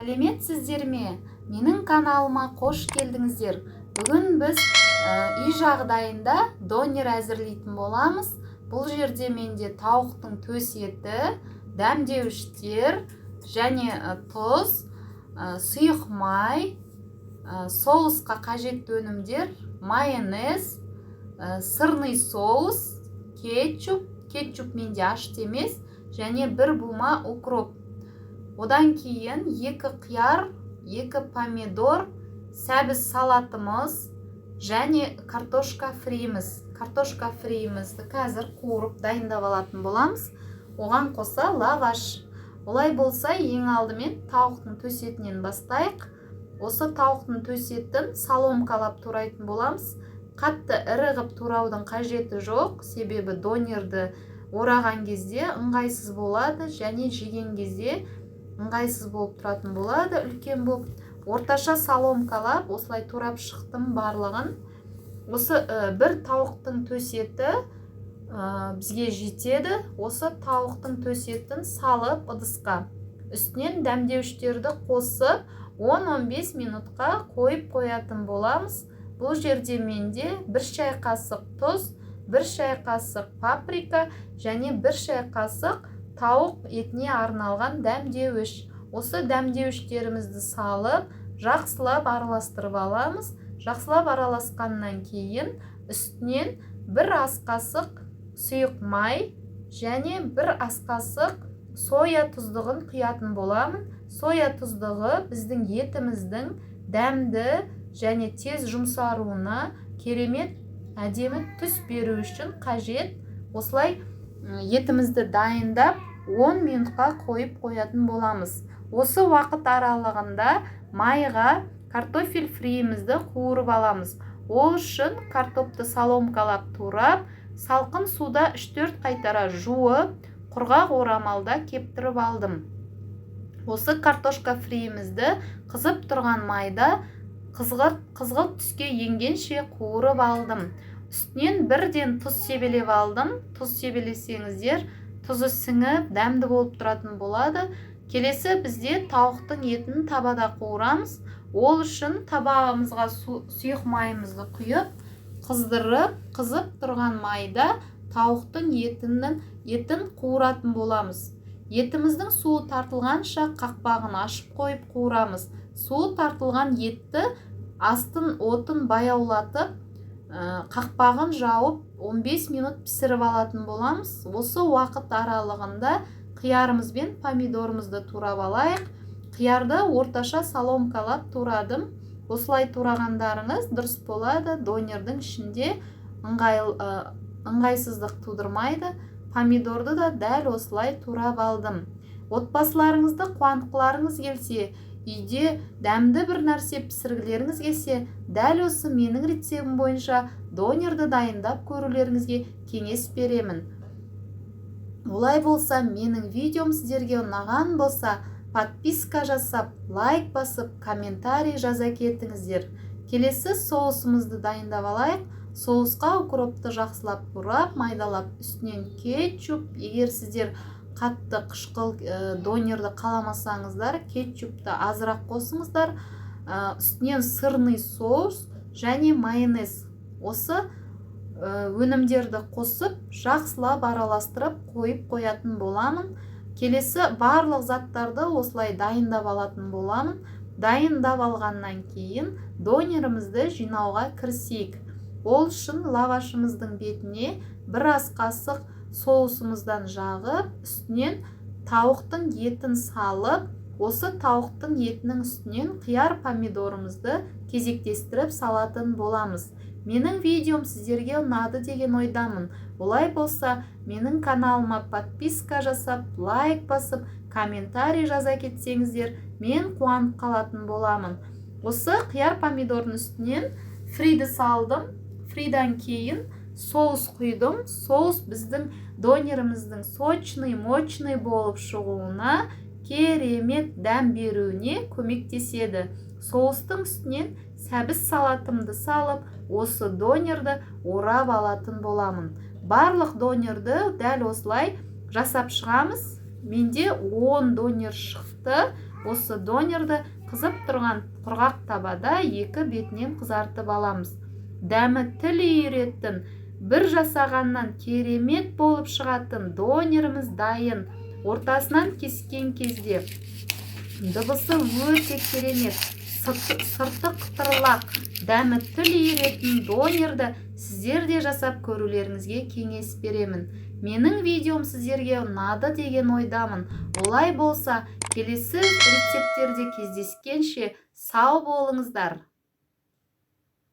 Сәлеметсіздер ме? Менің каналыма қош келдіңіздер! Бүгін біз үй жағдайында донер әзірлейтін боламыз. Бұл жерде менде тауықтың төс еті, дәмдеуіштер және тұз, сұйық май, соусқа қажетті өнімдер: майонез, сырный соус, кетчуп. Кетчуп менде ашты емес. Және бір бума укроп, одан кейін екі қияр, екі помидор, сәбіз салатымыз және картошка фриміз. Картошка фримізді қазір қуырып, дайындап алатын боламыз. Оған қоса лаваш. Олай болса, ең алдымен тауықтың төс етінен бастайық. Осы тауықтың төс етін соломкалап турайтын боламыз. Қатты ірі қып тураудың қажеті жоқ, себебі донерді ораған кезде ыңғайсыз болады және жеген кезде ыңғайсыз болып тұратын болады үлкен болып. Орташа соломкалап, осылай турап шықтым барлығын. Осы бір тауықтың төс еті бізге жетеді. Осы тауықтың төс етін салып ыдысқа, үстінен дәмдеуіштерді қосып, 10-15 минутқа қойып қоятын боламыз. Бұл жерде менде бір шай қасық тұз, бір шай қасық паприка және бір шай қасық тауық етіне арналған дәмдеуіш. Осы дәмдеуіштерімізді салып, жақсылап араластырып аламыз. Жақсылап араласқаннан кейін үстінен бір ас қасық сұйық май және бір ас қасық соя тұздығын құятын боламын. Соя тұздығы біздің етіміздің дәмді және тез жұмсаруына, керемет әдемі түс беру үшін қажет. Осылай етімізді дайындап, 10 минутқа қойып қоятын боламыз. Осы уақыт аралығында майға картофель фриімізді қуырып аламыз. Ол үшін картопты соломкалап турап, салқын суда 3-4 қайтара жуып, құрғақ орамалда кептіріп алдым. Осы картошка фриімізді қызып тұрған майда қызғылт, қызғылт түске енгенше қуырып алдым. Үстінен бірден тұз себелеп алдым. Тұз себелесеңіздер, тұзы сіңіп, дәмді болып тұратын болады. Келесі бізде тауықтың етін табада қуырамыз. Ол үшін табағымызға сұйық майымызды құйып, қыздырып, қызып тұрған майда тауықтың етін қуыратын боламыз. Етіміздің суы тартылғанша қақпағын ашып қойып қуырамыз. Суы тартылған етті астын отын баяулатып, қақпағын жауып, 15 минут пісіріп алатын боламыз. Осы уақыт аралығында қиярымыз бен помидорымызды турап алайық. Қиярды орташа соломкалап турадым. Осылай турағандарыңыз дұрыс болады, донердің ішінде ыңғайсыздық тудырмайды. Помидорды да дәл осылай турап алдым. Отбасыларыңызды қуантқыларыңыз келсе, үйде дәмді бір нәрсе пісіргілеріңіз келсе, дәл осы менің рецептім бойынша донерді дайындап көрулеріңізге кеңес беремін. Олай болса, менің видеом сіздерге ұнаған болса, подписка жасап, лайк басып, комментарий жаза кетіңіздер. Келесі соусымызды дайындап алайық. Соусқа укропты жақсылап турап, майдалап, үстінен кетчуп. Егер сіздер қатты қышқыл донерді қаламасаңыздар, кетчупты азырақ қосыңыздар. Үстінен сырный соус және майонез. Осы өнімдерді қосып, жақсылап араластырып қойып қоятын боламын. Келесі барлық заттарды осылай дайындап алатын боламын. Дайындап алғаннан кейін донерімізді жинауға кірісейік. Ол үшін лавашымыздың бетіне бір ас қасық соусымыздан жағып, үстінен тауықтың етін салып, осы тауықтың етінің үстінен қияр, помидорымызды кезектестіріп салатын боламыз. Менің видеом сіздерге ұнады деген ойдамын. Олай болса, менің каналыма подписка жасап, лайк басып, комментарий жаза кетсеңіздер, мен қуанып қалатын боламын. Осы қияр, помидордың үстінен фриді салдым. Фридан кейін соус құйдым. Соус біздің донеріміздің сочный, мощный болып шығуына, керемет дәм беруіне көмектеседі. Соустың үстінен сәбіз салатымды салып, осы донерді орап алатын боламын. Барлық донерді дәл осылай жасап шығамыз. Менде 10 донер шықты. Осы донерді қызып тұрған құрғақ табада екі бетінен қызартып аламыз. Дәмі тіл үйіретін, бір жасағаннан керемет болып шығатын донеріміз дайын. Ортасынан кескен кезде дыбысы өте керемет, сырты қытырлақ, дәмі тіл үйіретін донерді сіздер де жасап көрулеріңізге кеңес беремін. Менің видеом сіздерге ұнады деген ойдамын. Олай болса, келесі рецепттерде кездескенше сау болыңыздар.